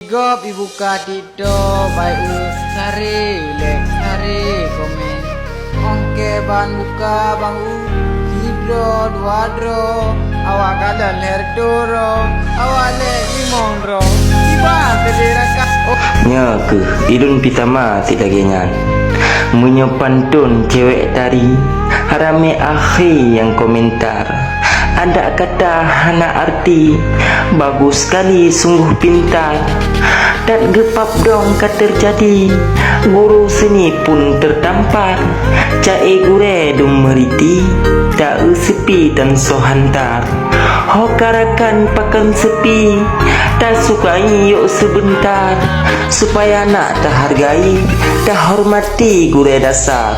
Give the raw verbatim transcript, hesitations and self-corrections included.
Gob ibuka TikTok, bayeue sare like, sare komen. Óh keu ban buka bang u, sidroe dua droe, awak kalon lhèe droe, awak lhèe limong droe. Kiban keudeh rakan. Oh. Nyoe keuh ilôn pitama sit lagèe nyan. Meunyoe pantôn cewek tari, ramè akhé nyang komentar. Adak kata hana arti, bagus sekali sungguh pintar. That geupap dong ka teujadi, guru seni pun teutampar. Ca-e gurèe dum meuriti, ta-eu seupi tan soe hantar. Ho ka rakan pakon seupi, tasukai yok seubeuntar, supaya nak tahargai, tahormati gurèe dasar.